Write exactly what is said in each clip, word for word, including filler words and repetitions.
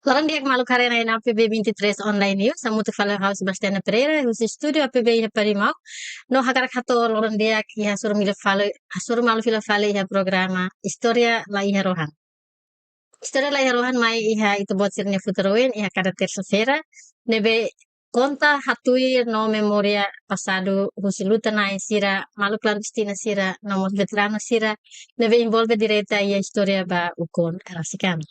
Loron di'ak maluk haree-na'in A P B vinte e três Online News, hamutuk fali ho ha'u Sebastiana Pereira, husi estúdiu A P B iha Portimão. No hakarak hato'o loron di'ak iha hasoru malu fila fali, hasoru malu fila fali iha programa Istória La Iha Rohan. Istória La Iha Rohan mai iha ita-boot sira-nia futar oin iha kada tersa-feira, ne'ebé konta, hatuir no memória pasadu husi luta-na'in sira, maluk klandestina sira, no mós veteranu sira, ne'ebé envolve direta iha istória ba ukun rasik an.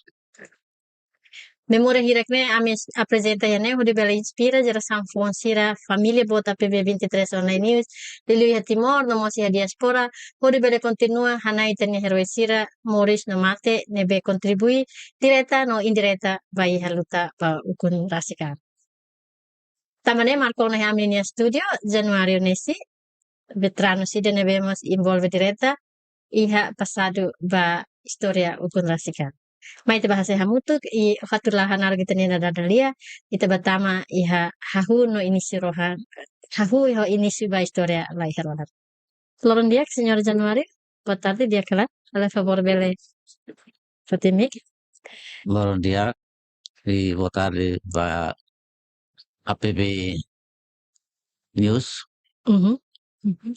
Memória hirak ne'e ami es-, aprezenta iha ne'e hodi bele inspira jerasaun foun sira, família boot A P B vinte e três Online News, liuliu iha Timor, no mós iha diáspora, hodi bele kontinua hana'i ita-nia erói sira, moris no mate, ne'ebé kontribui direta no indireta ba iha luta ba ukun rasik an. Tanba ne'e marka ona iha ami-nia estúdiu Januário Nesi, veteranu sira ne'ebé mós envolve direta iha pasadu ba istória ukun rasik an. Mai ita bá hasai hamutuk, i atu la hanaruk ita-nia dada lia, ita bá tama iha hahú no inísiu rohan, hahú ho inísiu ba Istória La Iha Rohan. Loron di'ak, Señór Januário. Boa tarde, di'ak ka lae? Halo favór bele foti mic. Loron di'ak, i boa tarde ba A P B News. Mhm. Mhm.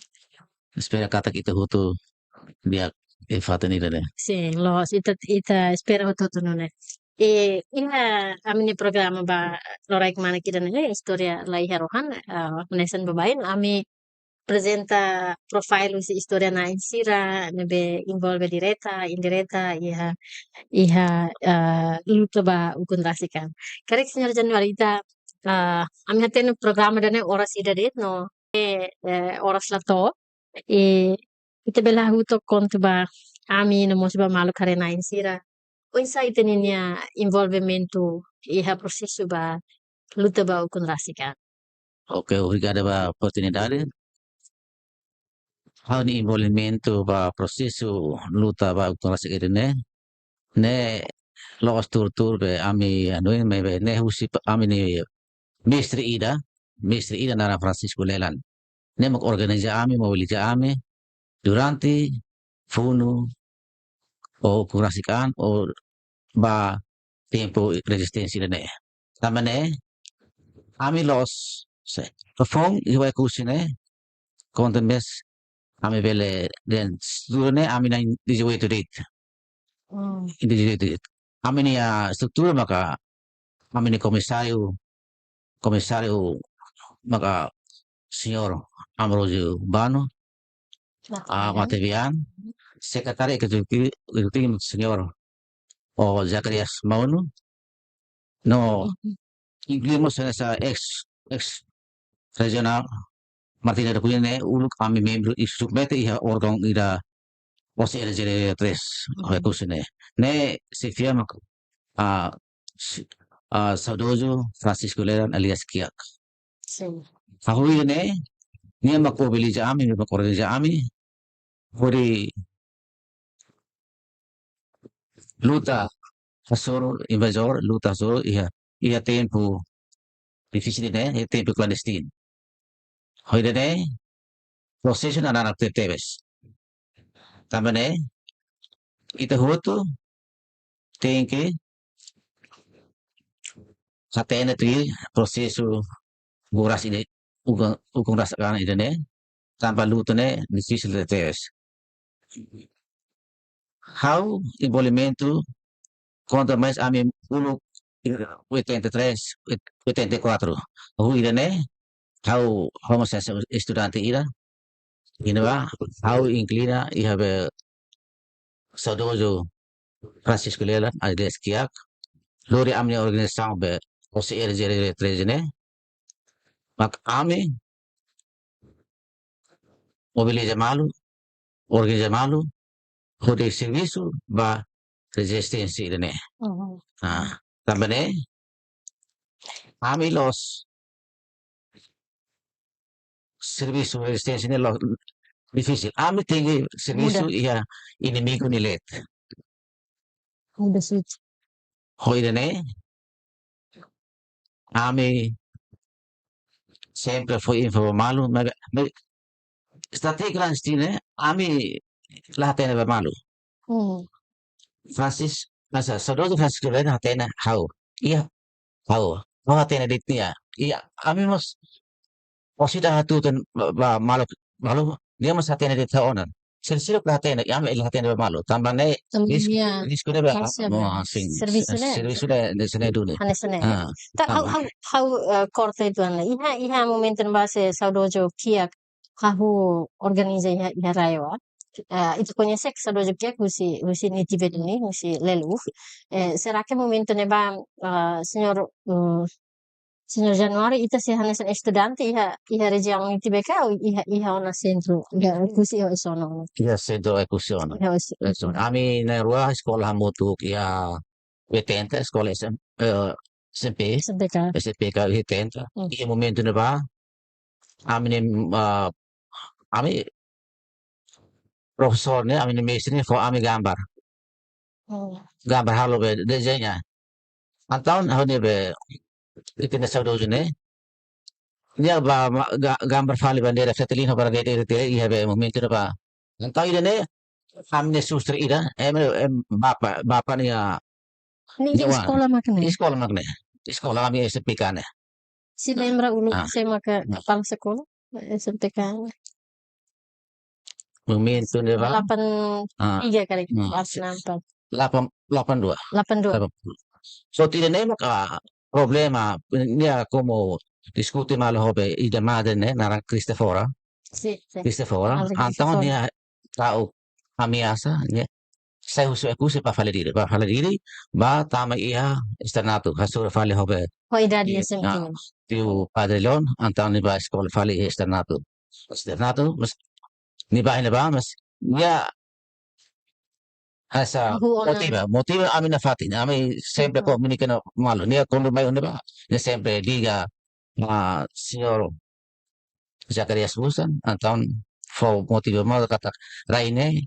Espera katak ita hotu di'ak iha fatin ida-ne'e. Sin, loos, ita, ita espera hotu-hotu nune'e. E, iha ami-nia programa ba loraik manak ida-ne'e, Istória La Iha Rohan, ah, hanesan baibain, ami aprezenta profile husi istória-na'in sira, ne'ebé envolve direta, indireta, iha, iha, ah, luta ba ukun rasik an. Karik Señór Januário, ita, ah, ami hatene programa ida-ne'e oras ida de'it no, eh, eh, oras la to'o, i ita bele hahú took konta ba ami no mós ba maluk haree-na'in sira, oinsá ita-nia envolvimentu iha prosesu ba luta ba ukun rasik an. Oke, obrigadu ba oportunidade. Ha'u-nia envolvimentu ba prosesu luta ba ukun rasik ida-ne'e, ne'e loos tuur-tuur be ami hanoin, maibé ne'e husi pa-, ami-nia mestre ida, mestre ida naran Francisco Lelan. Ne'e mak organiza ami, mobiliza ami durante funu ukun rasik an, ou ba tempu rezisténsia ida-ne'e. Tanba ne'e, ami loos, se, foun iha Oekusi ne'e, konta mós ami bele dehan estrutura ne'e, ami na'in dezoito de'it. Hmm. Dezoito de'it. Ami-nia, ah, estrutura maka, ami-nia komisáriu, komisáriu maka Señór Ambrósio Bano, ah, Matebian. Matebian, sekretáriu ezekutivu, ezekutivu Señór, oh, Zacarias Maunu, no, mhm, inklui mós hanesan eis, eis rejionál Martina da Cunha ne'e, uluk ami membru i submete iha órgaun ida O C R G três, mhm, Oekusi ne'e. Ne'e xefia mak, ah, si-, ah, saudozu Francisco Lelan alias Kiak. Sin. Hahú ida-ne'e, nia mak mobiliza ami, nia mak organiza ami, hodi luta hasoru invazór, luta hasoru iha, iha tempu difisil ne'e, iha tempu klandestinu. Ho ida-ne'e, prosesu nanarak tebes. Tanba ne'e, ita hotu tenke hatene tuir prosesu ukun rasik ida, ukun, ukun rasik an ida-ne'e, tanba luta ne'e difisil tebes. Ha'u envolvimentu konta mais ami uluk oitenta e três, oitenta e quatro. Hahú ida-ne'e, ha'u, ha'u mós hanesan estudante ida. Iha ne'ebá, ha'u inklina iha be saudozu Francisco Lelan, alias Kiak, lori ami-nia organizasaun be O C R G três ne'e, mak ami mobiliza malu, organiza malu, hodi servisu ba rezisténsia ida-ne'e. Mhm. Ah, tanba ne'e, ami loos servisu rezisténsia ne'e loos difisil. Ami tenke servisu, muda, iha inimigu nia leet. Muda switch. Ho ida-ne'e, ami sempre fó info ba malu, maibé, maibé estratéjia klandestina ne'e, ami la hatene ba malu. Hmm. Francis, hanesan, saudozu Francisco Lelan hatene ha'u. Iha, ha'u, ha'u hatene de'it nia. Iha, ami mós, orsida hatutan ba, ba, maluk, maluk, nia mós hatene de'it ha'u ona. Sira-sira la hatene, ami la hatene ba malu. Tanba ne'e, Tanba ris-, nia risku ne'ebé, ah, parsial mo, ba. Ah, sin, servisu ne'e. Servisu ne'e, ne'e, ne'e duni. Hanesan ne'e. Ah, Tan, ha'u, tanba. ha'u, ha'u, eh, korta uitoan ona. Iha, iha momentu ne'ebá se saudozu kiak hahú organiza iha, iha RAEOA. Eh, ita koñese saudozu kiak husi, husi Nitibe duni, husi Lelu. Eh, será que momentu ne'ebá, ah, señór, mm, señór Januário, ita sei hanesan estudante iha, iha rejiaun Nitibe ka, ou iha, iha ona sentru, iha Oekusi iha Oesono? Iha sentru Oekusi ona. Iha Oes-, Oesono. Ami na'in-rua eskola hamutuk iha oitenta, eskola S M, eh, S M P, S M P K. S M P K oitenta. Hmm. Iha momentu ne'ebá, ami-nia, ah, ami profesór ne'e, ami-nia mestre ne'e fó ami gambar. Hmm. Gambar halo be dezeña. Entaun, ha'u-nia be, ita-nia saudozu ne'e, nia bá ma-, ga-, gambar fali bandeira Fretilin ho bandeira R T L iha be momentu ne'ebá. Entaun ida-ne'e, ami-nia sustar ida, em, em, bapa, bapa nia, Ne'e nia wan. Eskola mak ne'e? Eskola mak ne'e. Eskola ami S M P K ne'e. Sira lembra uluk Ah. sé maka Ah. kepala sekolah? S M P K. Momentu ne'ebá. Delapan tiga Ah. kali, Hmm. delapan empat. Delapan, delapan dua. Delapan dua. Delapan dua. So, ida-ne'e maka problema, nia komu diskute malu ho be ida madre ne'e, naran Cristefora. Sin, sin. Cristefora. Madre Entaun Cristefora. nia tau ameasa, nia sai husi Oekusi bá fali Dili, bá fali Dili, bá tama iha esternato, hasoru fali ho be. Ho idade Tiu, S M P. ah, tiu Padre Leon, entaun nia bá eskola fali iha esternato. Esternato, mas, nia bá, nia bá, mas, nia hanesan Hahú ona. motiva, motiva ami nafatin, ami sempre Mhm. komunika no malu, nia kuandu mai ona bá, nia sempre liga, ah, señór Zacarias Busan, entaun fó motiva malu katak rai ne'e,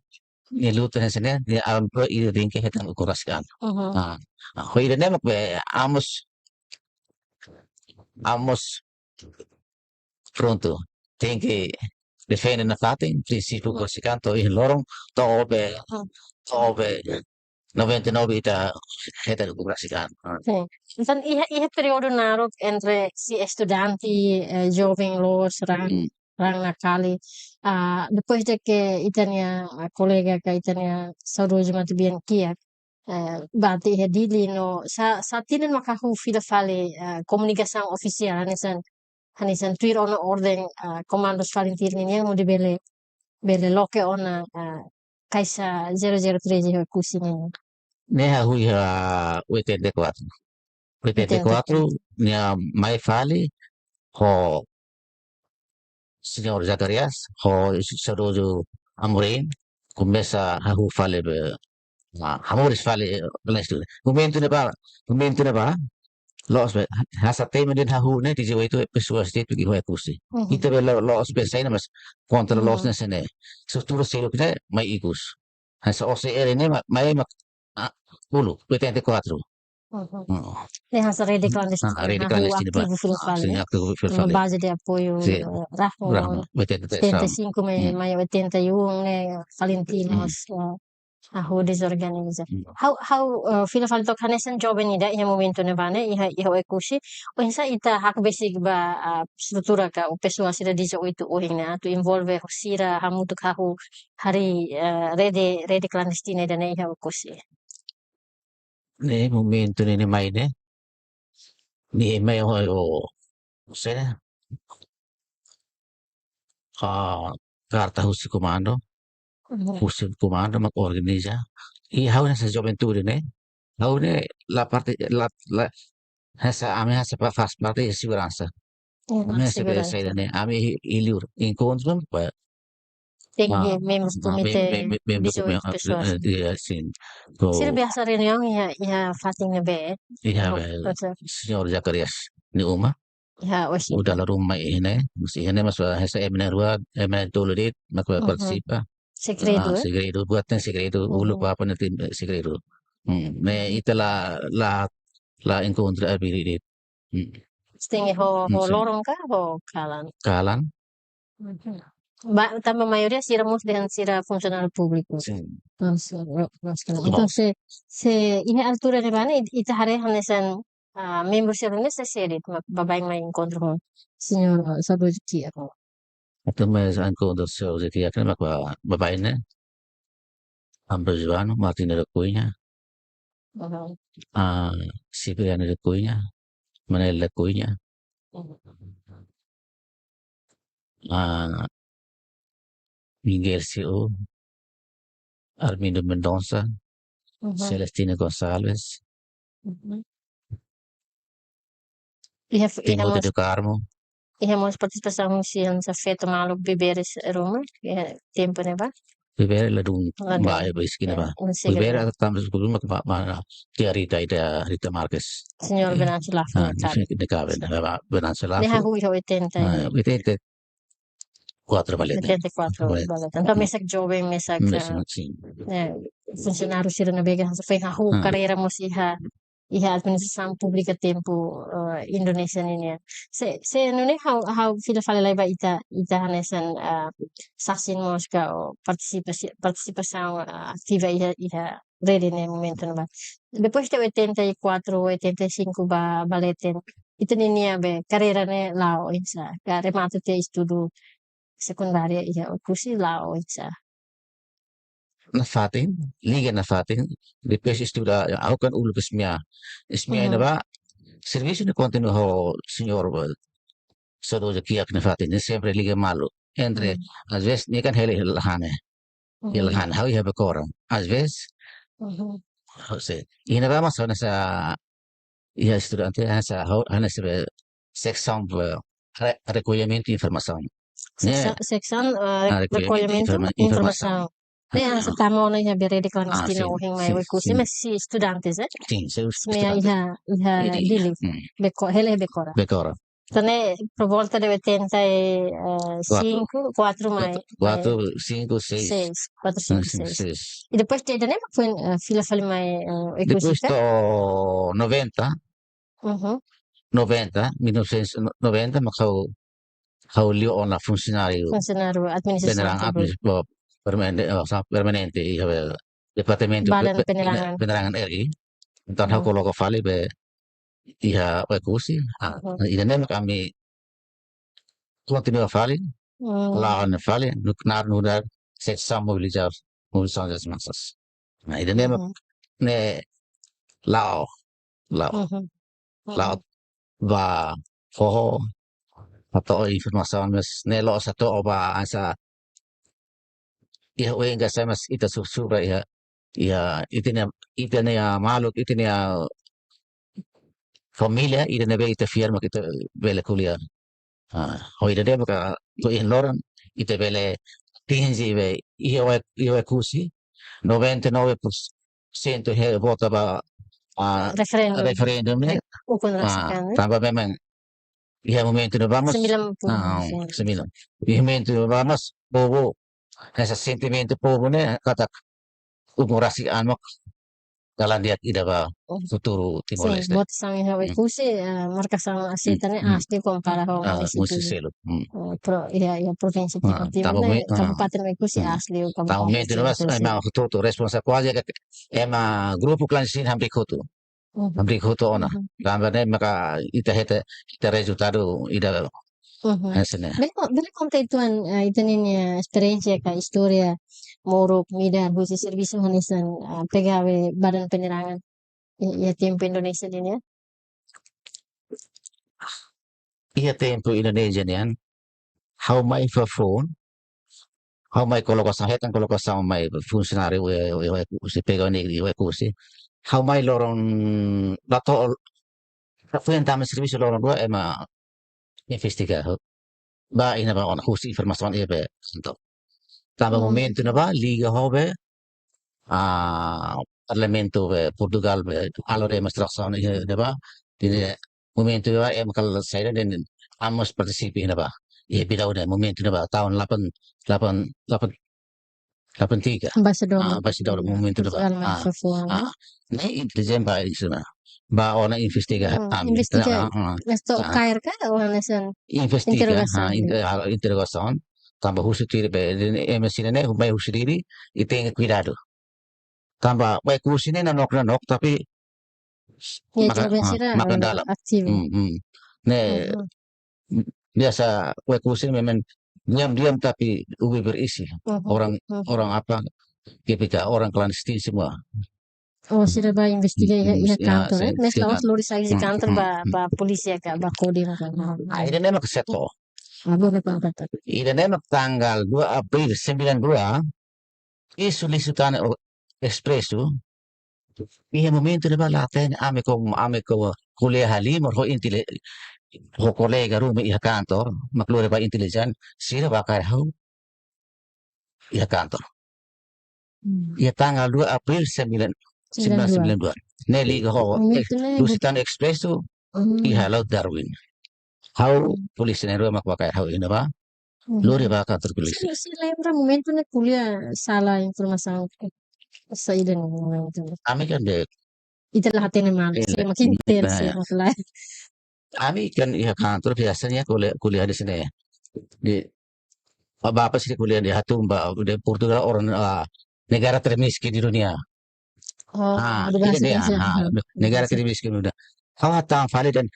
nia luta hanesan ne'e, nia ampro ida tenke hetan ukun rasik an. Mhm. Ah, ah, ho ida-ne'e mak be amu mós, amu mós prontu, tenke defende nafatin, prinsípiu Hmm. rasik an to'o iha loron, to'o be, Hmm. to'o be noventa e nove ita hetan ukun rasik an. Ah. Sin. Entaun, iha, iha períodu naruk entre si estudante, eh, joven loos, raan, Hmm. raan nakali. Ah, depois de que ita-nia, ah, kolega ka ita-nia saudozu matebian kiak, eh, bá tiha iha Dili no sa, sá tinan maka hahú fila fali, eh, komunikasaun ofisiál, hanesan, hanesan tuir ona orden, eh, komandu Falintil ninian hodi bele, bele loke ona, eh, kaixa zero zero treze iha Oekusi nian. Ne'e hahú iha oitenta e quatro. Oitenta e quatro, Oitenta e quatro. nia mai fali ho señór Zacarias, ho saudozu Amorim, komesa hahú fali be, ah, hamoris fali, eh, Palestina. Momentu ne'ebá, momentu ne'ebá, loos be, hanesan tema ida hahú ne'e, dezoito pessoas de'it ke ho Oekusi. Mhm. Ita be lo-, loos be sai ne'e mas kontra Mhm. loos ne'e sene. Estrutura seluk ne'e mai ikus. Hanesan O C R ne'e ma-, mai mak, ah, uluk, oitenta e quatro. Mhm. Oh. Ne'e hanesan rede klandestina, Ah, rede hahú klandestina, ativu fila ah, fali, sin, ne'e? ativu fila Tama fali. Base de apoio, Sin. eh, Rahma, Rahma, oitenta e três, oitenta e cinco, mai, Hmm. mai oitenta e um, ne'e, Falintil Hmm. mós, eh, hahú dezorganiza. Hmm. Ha'u, ha'u, eh, fila fali took hanesan joven ida iha momentu ne'ebá ne'e, iha, iha Oekusi. Oinsá ita hakbesik ba, ah, estrutura ka, ou pesoál sira dezoito ohin ne'e, atu envolve ho sira hamutuk hahú harii, eh, rede, rede klandestina ida-ne'e iha Oekusi. Ne'e momentu ne'e nia mai ne'e. Nia mai ho, ho, sé ne'e? Ah, karta husi komandu. Mhm. Husi komandu mak organiza. I ha'u hanesan juventude ne'e. Ha'u ne'e la parte, la, la, hanesan, ami hanesan pa-, faz parte de segurança. Iya, Ami hanesan segurança. Saida ne'e, ami i-, i liur enkontru, pa, Tenke ah, membru ah, komité mem-, mem-, membru dezoito komité, ah, pessoas. Eh, iya, sin. Sira biasa reuniaun iha, iha fatin ne'ebé? Iha, Oh, be, betul. Señór Zacarias nia uma. Iha, oh, sin. Udah la ruma iha ne'e, mas iha ne'e mas, eh, hanesan ema na'in-rua, ema na'in-tolu de'it, mak Mhm. partisipa. Segredu, Ah, eh? Segredu, buat ne'e segredu, Mhm. uluk ba apa ne'e, eh, segredu. Hmm, ne'e ita la, la, la enkontru abri de'it. Hmm. Tenke ho, ho Hmm, sin. loron ka, ho kalan? Kalan. Mhm. Ba, tanba maioria sira mós dehan sira funsionáriu públiku. Sin. Oh, sin. Oh, oh, sin. Sin. Entaun, se, se iha altura ne'ebá ne'e, it-, ita haree hanesan ah, membru sira ne'e sé de'it mak baibain mai enkontru ho señór, ah, Saudozu Kiak? Atu mai enkontru Saudozu Kiak ne'e mak ba, baibain ne'e Ambroziano, Martinho da Cunha, Uhum. ah, Cipriano da Cunha, Manuel da Cunha, Uhum. ah, Miguel Siu, Armindo Mendonça, Uhum. Celestino Gonçalves, Uhum. Iha, iha Timóteo mós, do Carmo. Iha mós partisipasaun husi hanesan feto maluk Biberes ruma, iha tempu ne'ebá? Biberes ladún, ladún. Ba, ba eskina Eh, ba. Não sei Biberes que. Atu tanba sebelum ba, ba, ba, tia Rita, ida Rita Marques. Señór Eh, Venâncio Lafo ah, ne'e kaben. Ne'e kaben, ba, ba, Venâncio Lafo. Ne'e hahú iha oitenta Ah, e oitenta e quatro ba leten. Oitenta e quatro Ba leten. Ba leten. Entaun, mesak joven, mesak, Mesak, ah, sin. eh, funsionáriu sira ne'ebé hanesan foin hahú Ah. karreira mós iha, iha administrasaun públika tempu, eh, Indonézia ninian. Se, se nune'e ha'u, ha'u fila fali lai ba ita, ita hanesan, ah, sasin mós ka, ou partisipa-, partisipasaun, ah, ativa iha, iha rede ne'e momentu ne'ebá. Depois de oitenta e quatro, oitenta e cinco ba, ba leten, ita-nia be karreira ne'e la'o oinsá, ka remata tiha estudu sekundária iha Oekusi la'o oinsá? Nafatin, liga nafatin, depois estuda, ha'u kan uluk SMEA. SMEA Uhum. ne'ebá, servisu ne'e kontinua ho señór, eh, Saudozu Kiak nafatin, ne'e sempre liga malu. Entre, Uhum. às vezes, nia kan hela iha Lahane. Iha Uhum. Lahane, ha'u iha Becora. Às vezes, Uhum. ha'u sei. Iha ne'ebá mós hanesan, iha estudante, hanesan, ha'u, hanesan be seksaun be re-, rekollimentu informasaun. Seksa-, Ne'e, seksaun, eh, ah, rekollimentu rekollimentu informa-, informasaun. informasaun. Ne'e, Ah. hanesan tama ona iha be rede klandestina Ah, sin, ohin mai sin, Oekusi, sin. mas sei estudantes, eh? Sin, sei SMEA estudantes. iha, iha Dili, Dili. Hmm. Beko-, hela iha Becora. Becora. Entaun ne'e, por volta de oitenta e cinco, Quatro. quatro mai, Quatro, mai quatro, cinco, seis. Seis, quatro, cinco, Ah, sin, seis. seis. I depois de, de ne'e, foin, eh, fila fali mai, eh, Oekusi Depois ka? to'o noventa, Uhum. noventa, mil novecentos e noventa, mak ha'u, ha'u liu ona funsionáriu Funsionáriu administrasaun penerangan públika. administ-, oh, permanente, oh, sa-, permanente iha be Departamentu Badan Pe-, Pe-, Penerangan. Penerangan R I. Entaun ha'u Uhum. koloka fali be iha Oekusi. Ah, Uhum. ida-ne'e mak ami kontinua fali, Hmm. la'o ona fali, nu'udar, nu'udar seksaun mobiliza-, mobilizasaun das masas. Nah, ida-ne'e mak Hmm. ne'e la'o, la'o. Hmm. La'o Hmm. ba foho, hato'o informasaun mas ne'e loos hato'o ba hanesan iha oin ka sai mas ita su-, subar iha, iha ita-nia, ita-nia maluk, ita-nia família, ida ne'ebé ita fiar mak ita bele ko'alia. Ah, ho ida-ne'e maka to'o iha loron, ita bele atinje be, iha Oe-, iha Oekusi, noventa e nove por cento he vota ba, ah, Referendum. referendum ne'e. Ukun Ah, rasik an, eh? tanba memang iha momentu ne'ebá mós, Sembilan puluh, ah, sin. sembilan. Iha momentu ne'ebá mós, povu, hanesan sentimentu povu ne'e, katak ukun rasik an mak dalan di'ak ida ba Mhm. futuru Sin, Timor-Leste. votasaun iha Hmm. Oekusi, eh, markasaun aseita ne'e Hmm. aas liu kompara ho Ah, munisípiu, munisípiu seluk. Hmm. eh, pro-, iha, iha provínsia Ah, Timor Timur tanba ne'e, me-, ah. kabupaten Oekusi Hmm. aas liu tanba kompara momentu ne'ebá, munisípiu seluk. Ema hotu-hotu responsa kuaze ke ema grupu klandestinu hamriik hotu. Mhm. Hamriik hotu ona. Mhm. Tanba ne'e maka ita hetan, ita rezultadu ida Mhm. hanesan ne'e. Bele ko-, bele konta uitoan, eh, ita-nia esperiénsia ka istória moruk midar husi servisu hanesan, eh, pegawai Badan Penerangan i-, iha tempu Indonézia nian, ya? Iha tempu Indonézia nian, ha'u mai foufoun, ha'u mai kolokasaun, hetan kolokasaun mai funsionáriu, eh, eh, eh, husi pegawai ne'e, eh, husi. Ha'u mai loron, la to'o, la foin tama servisu loron rua, ema investiga. Ba iha ne'ebá ona husi informasaun iha be kantor. Tanba Hmm. momentu ne'ebá liga ho be, ah, Parlamentu be Portugal be halo demonstrasaun iha ne'ebá. Jadi momentu ne'ebá ema kala saida dehan ami mós partisipa iha ne'ebá. Iha Bidau ne'e momentu ne'ebá tahun delapan, delapan, delapan, delapan tiga. Embaixadór. Ah, embaixadór momentu ne'ebá. Portugal, Ah, Marshall Falkland. ah. Ne'e intelijen ba iha ne'ebá. Ba ona investiga Hmm, ami. investiga. Ah, ah. Mas to'o Ah. kaer ka, ou hanesan Investiga, interrogasaun ah, in-, de'it? ah, interrogasaun. Tanba husi Dili be, ema sira ne'e, mai husi Dili, ita tenke kuidadu. Tanba Oekusi ne'e nanok-nanok, tapi Ya, maka, jadi ah, sira, makan eh, dalam. Aktif. Hmm, hmm. Ne'e, mhm, biasa kue kusin memang diam-diam tapi ubi berisi. Mhm, orang, mhm, orang apa, G P K, orang klandestin semua. Oh, sira ba investiga iha, iha, hmm, ya, kantor, eh? Mes sira, lawas lori sai di, hmm, kantor, hmm, ba, hmm, ba polísia ka, ba kodim ka. Ah, ida-ne'e mak seto. Ida-ne'e mak tanggal dua April sembilan dua, isu lixu tan o Expresso. Iha momentu ne'ebá la hatene, ami ko, ami ko ko'alia halimar ho intele-, ho kolega ruma iha kantor, mak lori ba intelijen, sira ba kaer ha'u iha kantor. Hmm. Iha tanggal dua April sembilan, sembilan dua. Sembilan sembilan dua. Ne'e liga ho, momentu eh, ne'e lixu tan Expresso, hmm, iha Laut Darwin. Ha'u, hmm, polísia na'in-rua mak ba kaer ha'u iha ne'ebá. Hmm. Lori ba kantor polísia. Sira, sira lembra momentu ne'e ko'alia sala informasaun saida ne'e momentu ne'e? Ami kan de'it. Ita la hatene malu, eh, sira mak intel, nah, sira mak lain. Ami kan iha kantor biasanya ko'alia, ko'alia di sini. Di, ba, bapa sira ko'alia di hatun ba, di Portugal orang, ah, negara termiskin di dunia. Oh, ah, ada bahasa Indonesia. Ah, hmm, negara termiskin di dunia. Ha'u hatán fali dehan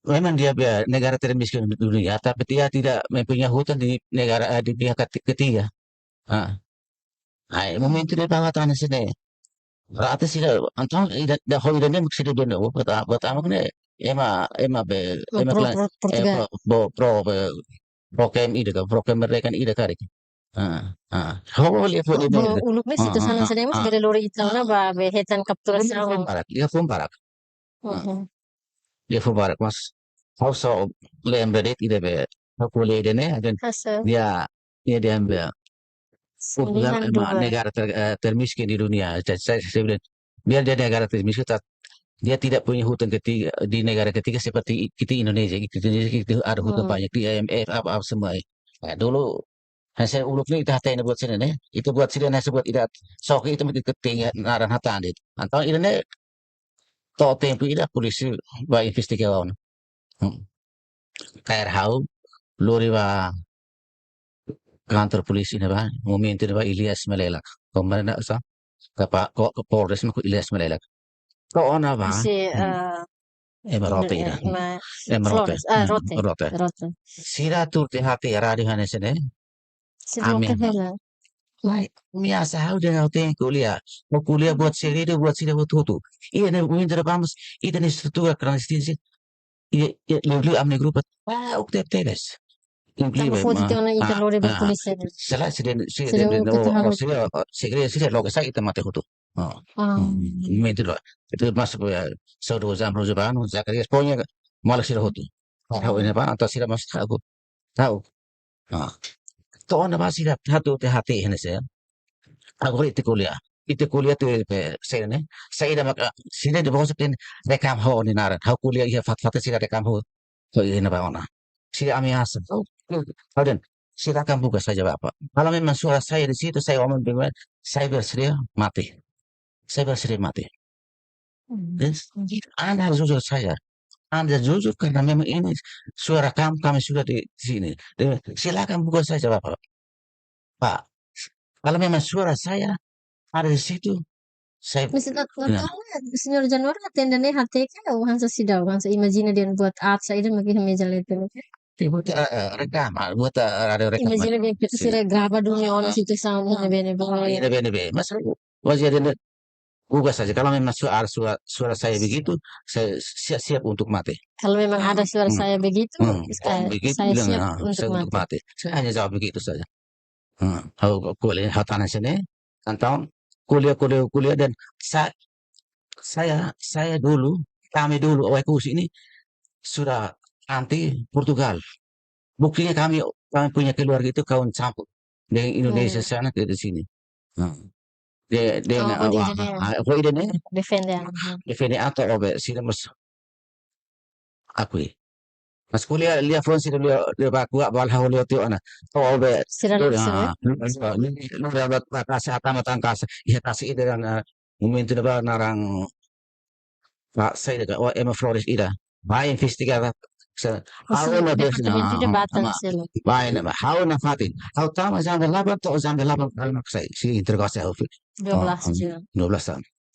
memang dia be-, negara termiskin di dunia, tapi dia tidak mempunyai hutan di negara, eh, di pihak keti-, ketiga. Ah. Ai, momentu ne'ebá hatán sini. Berarti sira, entaun ida, ida ho ida-ne'e mak sira dehan, oh, buat a-, buat amak ne'e, ema, ema be, oh, ema pro, klan, pro, eh, Portugal. Pro, pro, pro be, pro K M ida ka, pro kemerdekaan ida karik. Ah, ah. Ho, liafuan ida. Uluk ne'e, ah, situasaun, ah, sira ne'e mak, ah, bele lori ita ona ba, be hetan kapturasaun. Liafuan barak, liafuan barak. Ah. Mhm. Liafuan barak, mas ha'u só lembra de'it ida be, ha'u ko'alia ida-ne'e, dan dia, dia, dia ambil Portugal, sembilan dua, ema negara ter-, eh, termiskin di dunia. Jadi, saya, saya bilang, biar dia negara termiskin, tat-, dia tidak punya hutan ketiga, di negara ketiga seperti kita Indonesia. Kita Indonesia, kita ada hutan, hmm, banyak, di I M F, apa, apa semua. Nah, dulu, hanya saya uluk ne'e, ita hatene buat sira-ne'e, ita buat sira-ne'e, saya buat ida, sok ita mesti ketinggalan naran hatán de'it. Entaun ida-ne'e, to'o tempu ida polísia ba investiga ona. Hmm. Kaer ha'u, lori ba kantor polísia ne'ebá, momentu ne'ebá Ilyas Malelak. Komandan sa, kapa-, ko-, Kapolres mak Ilyas Malelak. To'o ona ba. Si, hmm, eh, ema Rote ida. Ema, ema Rote. Flores. Ah, hmm, Rote. Rote. Rote. Sira tuur tiha tiha rádiu hanesan ne'e. Sira, ami, ke hela. Lai, ami asa ha'u dehan ha'u tenke ko'alia. Ha'u ko'alia buat sira de'it, buat sira buat hotu. Ida-ne'e momentu ne'ebá mós, ida-ne'e estrutura klandestina sira. Ida, ida, liuliu ami-nia grupu. Ah, oke, tebes. Tanba foto tiha ona ita lori ba polísia. Sira, sira, sira, sira, oh, sira, sira, sira, loke sai ita mate hotu. Ah. Ah. Hmm, momentu ne'ebá. Itu masuk ya, saudozu Amro Zubano, Zacarias, pokoknya maluk sira hotu. Ha'u iha ne'ebá, entaun sira mós ha'u. Ha'u. Ah. To'o ona ba sira tuur tiha tiha hanesan ne'e. Agora ita ko'alia. Ita ko'alia tuir be sira-ne'e. Saida maka, sira dehan bos tem rekam ha'u-nia naran. Ha'u ko'alia iha fatin-fatin sira rekam ha'u. Ha'u iha ne'ebá ona. Sira ameasa. Oh, ha'u dehan, silakan buka saja, Bapak. Kalau memang suara saya di situ, saya omong dengan, saya bersedia mati. Saya bersedia mati. Hmm. Yes. Anda harus jujur saja. Anda jujur karena memang ini suara kamu, kami sudah di sini. Dia bilang, "Silakan buka saja, Bapak. Pak, kalau memang suara saya ada di situ, saya." Maibé entaun, nah, Señór Januário hatene ne'e hateke, ou hanesan seidauk, hanesan imajina dehan buat aat saida mak iha meja leten. Buat, eh, eh, rekam, ah, buat, eh, ada rekam. Imajina dehan ita sira grava duni ona situasaun ne'ebé-ne'ebé. Ah, ne'ebé-ne'ebé. Mas, mas ya, dia buka saja. Kalau memang suara, suara, suara saya begitu, saya siap, siap untuk mati. Kalau memang ada suara saya begitu, hmm, saya, begitu, saya bilang, siap, ah, untuk, saya untuk mati. Saya hanya jawab begitu saja. Hmm, ha'u ko'alia hatán hanesan ne'e. Entaun ko'alia, ko'alia, ko'alia dan sa-, saya, saya dulu, kami dulu, Oekusi ini sudah anti Portugal. Buktinya kami, kami punya keluarga itu kawin campur dari Indonesia sana ke di sini. Hmm. De, de, oh, na, jadi wah, dia, ah, apa ida-ne'e? Defende, ah. Defende atau obe, sira mós akui. Mas ko'alia, liafuan sira lia, lia ba kuak bal ha'u lia tiha ona. To'o obe. Sira lori, ah, sira. Lori, lori, lori, ba, ba, kasa, atama tan kasa. Iha kasa ida dan, ah, momentu ne'ebá naran, ba, saida ka, oh, ema Flores ida. Ba investiga, sa, oh, ha'u sira na, ah, ah, ba, ba, ha'u na fatin. Ha'u tama jam delapan, to'o jam delapan, ha'u na sai, si interogasi ha'u. Dua belas jam. Dua belas jam.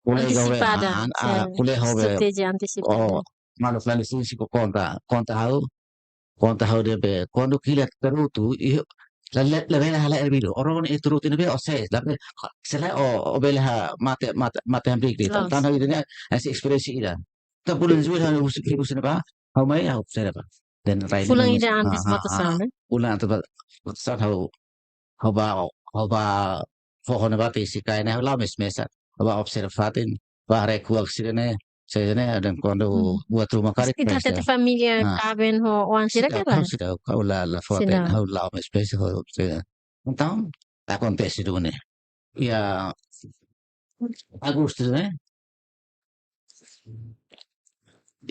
Kolega be, antisipada, ah, ah, kolega be, estratéjia antisipada. Oh, malu planifikasi ko konta, konta ha'u, konta ha'u de'it be, kuandu kila terus tu, ih, la, la, la bele halo erbilu. Orang itu rutin be, o ses, tapi selae o, o bele ha, mate, mate, mate hamriik de'it. Loos. Tanba ida-ne'e, esi experience ida. Ka bulan Jullu ha'u husi, husi ne'ebá, ha'u mai, ha'u sera ba. Dan rai fulan ne'e ida antes, ah, ah, batasan, ah, eh? Fulan antes ba-, batasan ha'u, ha'u bá, ha'u bá, foho ne'ebá te sikai ne'e, ha'u la'o mes-mesak. ba observa fatin, ba haree kuak sira-ne'e, sira-ne'e, dan kuandu buat ruma karik, ita tete família kaben ho oan sira ka lae? Seidauk, ha'u la, la fó atensaun, ha'u la espésia ho sira. Entaun, akontese duni. Iha Agostu ne'e,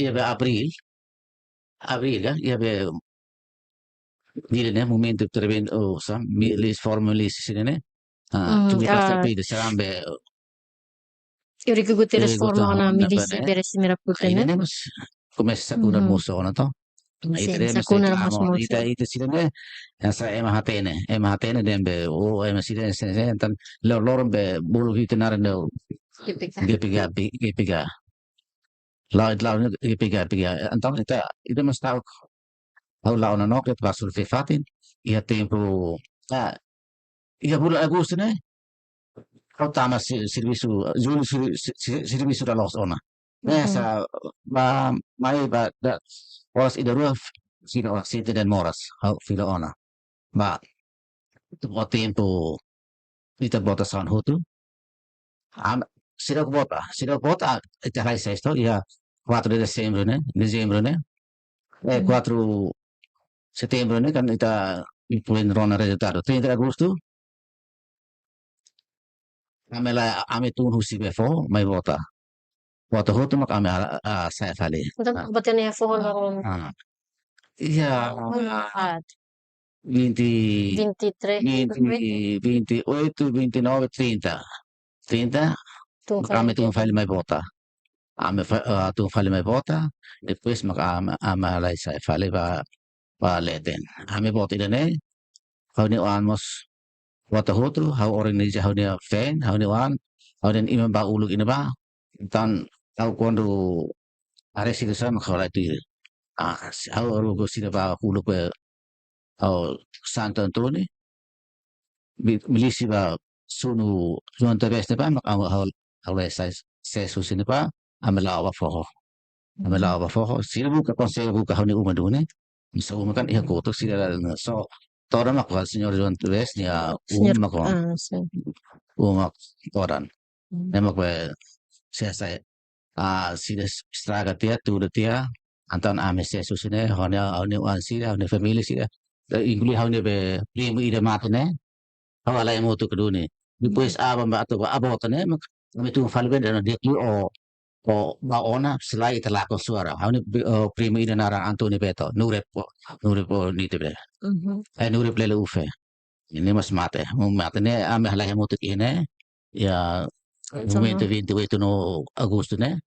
iha be Abríl, Abríl ka, iha be, dili ne'e momentu tremendu, oh, sa, milísia, forma milísia sira-ne'e. Ah, tu ka sa pide seram be. Eurico Guterres forma ona milísia Beres Merah Putih ne'e. Ne'e mós komesa sakuna mosu ona to. Ita ne'e mós sakuna mosu. Ita, ita sira-ne'e, hanesan ema hatene, ema hatene dehan be, oh, ema sira-ne'e, sira-ne'e, entaun loroloron be bolu ita naran ne'e GPK, GPK. La'o, la'o ne'e GPK, GPK. Entaun ita, ita mós ta'uk. Ha'u la'o ona no ke ba suru fatin, iha tempu, ah, iha bulan Agostu ne'e, ha'u tama se-, servisu, Jullu se-, se-, se-, servisu dala loos ona. Ne'e sa ba mai ba da oras ida rua, fila ona, sete de'it moras, ha'u fila ona. Ba, tempu, tempu ita vota saun hotu. Am, seidauk vota, seidauk vota, ita halai seis to, iha kuatru de dezembru ne'e, dezembru ne'e. Eh, kuatru setembru ne'e kan ita ipuin rona rezultadu. Trinta de agostu, ami la, ami tun husi be foho, mai vota. Vota hotu mak ami a, a, sa'e fali. Entaun, ah, vota ne'e foho loron. Ah. Iya. Empat. Vinte, vinte e três, vinte, vinte e oito, vinte e nove, trinta. Trinta, tun fali. Ami tun fali mai vota. Ami fa-, ah, tun fali mai vota, depois mak ami, ami halai sa'e fali ba, ba leten. Ami vota ida-ne'e, ha'u-nia oan mós vota hotu, ha'u organiza ha'u-nia feen, ha'u-nia oan, ha'u-nia inan ba uluk iha ne'ebá. Entaun, ha'u kuandu haree sira sira mak ha'u la tuir. Ah, si-, ha'u haruka sira ba uluk be, ha'u Santo Antônio, mi-, milísia ba sunu João Tavares ne'ebá, mak ha'u, ha'u, ha'u la sai, sai husi ne'ebá, ami la'o ba foho. Ami la'o ba foho, sira buka, konsege buka ha'u-nia uma duni. Hanesan uma kan iha kotuk sira la, so, todan mak ba señór João Tavares nia, señór, uma kon. Ah, sin. Uma todan. Hmm. Ne'e mak be, sira sai, ah, sira estraga tiha, tuda tiha, entaun ami sai husi ne'e, ha'u-nia, ha'u-nia oan sira, ha'u-nia família sira. Eh, inklui ha'u-nia be primu ida mate ne'e, ha'u halai hamutuk duni. Depois, hmm, aban ba atu ba, ah, vota ne'e, mak ami tun fali be, dehan di'ak liu ó, ó bá ona, se lae ita lakon suara. Ha'u-nia be, oh, primu ida naran António Beto, Nurep, Nurep, oh, Nite be. Mhm. Eh, Nurep Lele Ufe. Nia mós mate, mós mate ne'e, ami halai hamutuk iha ne'e, iha, momentu vinte e oito no agostu ne'e,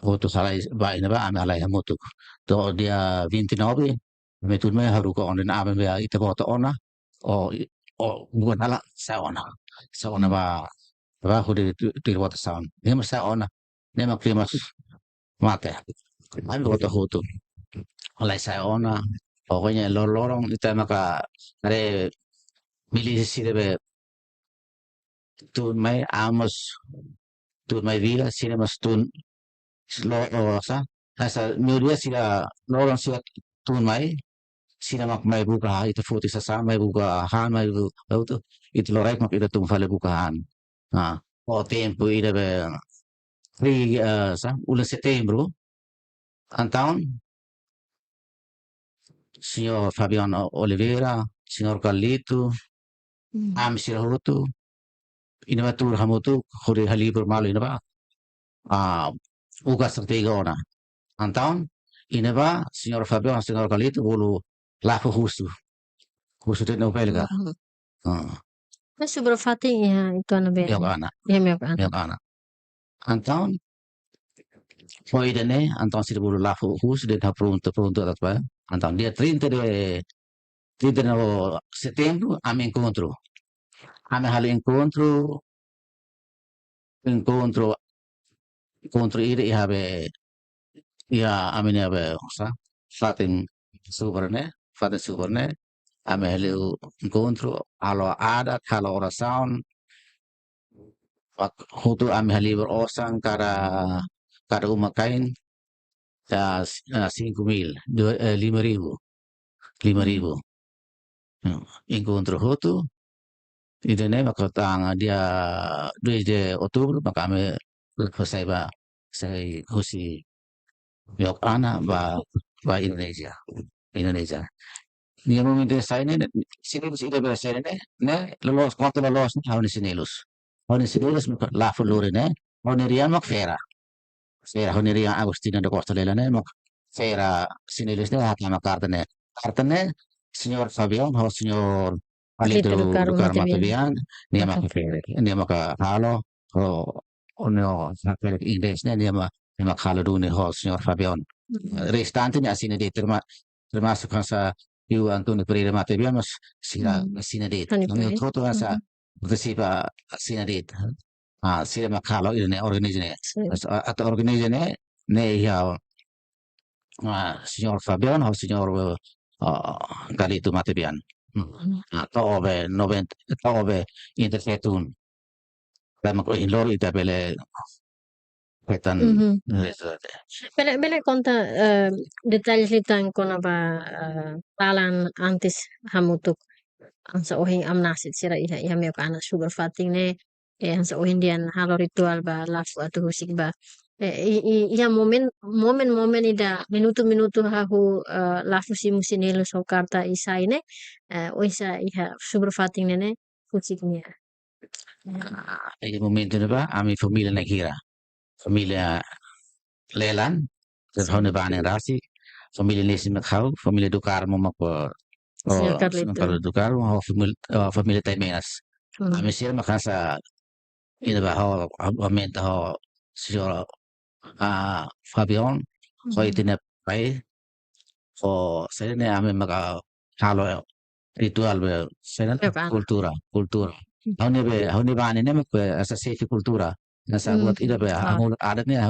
hotu halai ba iha ne'ebá, ami halai hamutuk. To'o dia vinte e nove, ami tun mai haruka ona, dehan aban be ita vota ona, ó, ó, bukan hala, sa'e ona. Sa'e ona ba, ba hodi tu-, tuir votasaun. Ne'e mós sa'e ona. Ne'e mak prima mate. Ami vota hotu. Halai sa'e ona. Pokoknya loroloron ita maka haree milísia sira be tun mai, ami mós tun mai vila, sira mós tun lo, o, sa, hanesan meiudia sira, loron sira tun mai, sira mak mai buka ita foti sasán, mai buka han, mai buka, itu, ita loraik mak ita tun fali buka han. Nah, ho tempu ida be, fri, eh, sa, bulan Setembru, entaun, señór Fabiano Oliveira, señór Carlito, hmm, ami sira hotu, iha ne'ebá tuur hamutuk, hodi halibur malu iha ne'ebá. Ah, buka estratéjia ona. Entaun, iha ne'ebá, señór Fabiano, señór Carlito, bolu lafo husu. Husu de'it no belga. Mhm. Ah. Mas sobre fatin iha, itu ana be. Iha ne'ebá. Iha ne'ebá. Iha ne'ebá. Entaun, ho ida-ne'e, entaun sira bolu lafo husu de'it ha'u prontu, prontu atas ba. Entaun dia trinta de, trinta de Setembru, ami enkontru. Ami halo enkontru, enkontru, enkontru ida iha be, iha ami-nia be, sa, fatin Subar ne'e, fatin Subar ne'e, ami halo enkontru, halo adat, halo orasaun, wak-, hotu ami halibur osan kada, kada uma-kain, ya, s-, ya, cinco mil, dua, eh, lima ribu. Lima ribu. Hmm. Enkontru hotu, ida-ne'e maka tanggal dia dua de outubro maka ami lori sai ba, sai husi New York ona ba, ba Indonesia. Indonesia. Nia momentu sai ne'e, ne'e, xinelus ida be sai ne'e, ne'e, loloos, kuandu loloos ne'e, ha'u-nia xinelus. Ha'u-nia xinelus maka lafu lori ne'e, ha'u-nia rian mak fera. Fera, ha'u-nia rian Agostinho da Costa Lela ne'e, mak fera xinelus ne'e, hatama karta ne'e. Karta ne'e, Señór Fabian, ho Señór Carlito Carlito do Carmo do Carmo Matabian. Matabian, nia mak Matabian. Fera, nia mak halo, ho, ho nia, sa fera Inglés ne'e, nia mak, nia mak halo duni ho Señór Fabian. Mm. Restante ne'e asina de'it, terma-, termasuk hanesan Tio António Pereira Matabian, mas sira Mm. asina de'it. Tani Ami Pereira. Hotu-hotu hanesan Mm. partisipa asina de'it. Ah, sira mak halo ida-ne'e organiza ne'e. Sin. Mas, ah, atu organiza ne'e, ne'e iha, ah, Señór Fabian, ho Señór, ah, Carlito Matabian. Hmm. Hmm. Ah, to'o be noventa, to'o be interfetun. Tanba ko indor ita bele hetan Mhm. resultado. Bele, bele konta, eh, detalle liután kona-ba, eh, dalan antes hamutuk hanesan ohin Amnastit sira iha, iha Meyok Ana subar fatin ne'e, eh, hanesan ohin dehan halo rituál ba lafu atu husik ba. Eh, i, i, iha momen, momen, momen ida minutu, minutu hahú, eh, lafu simu xinelus ho karta i sai ne'e, eh, oinsá iha subar fatin ne'e ne'e husik nia. Ah, iha momentu ne'ebá, ami família na'in hira. Família Lelan, terus Sin. ha'u-nia bá ne'e rasik, família Nesi mak ha'u, família do Carmo mak, oh, Señór Carlito. Señór Carlito do Carmo, ho famíl-, oh, família Taimenas. Hmm. Ami sira mak hanesan, ida ba, ho, ho, aumenta ho, Señór, ah, Fabian, ho Hmm. ita-nia pai, ho, sira-ne'e ami maka halo rituál be, sira-ne'e Meyok Ana. kultura, kultura. Hmm. Ha'u-nia be, ha'u-nia bá ne'e mak be hanesan xefe kultura. Hanesan Hmm. buat ida be, Ah. ha'u-nia adat ne'e,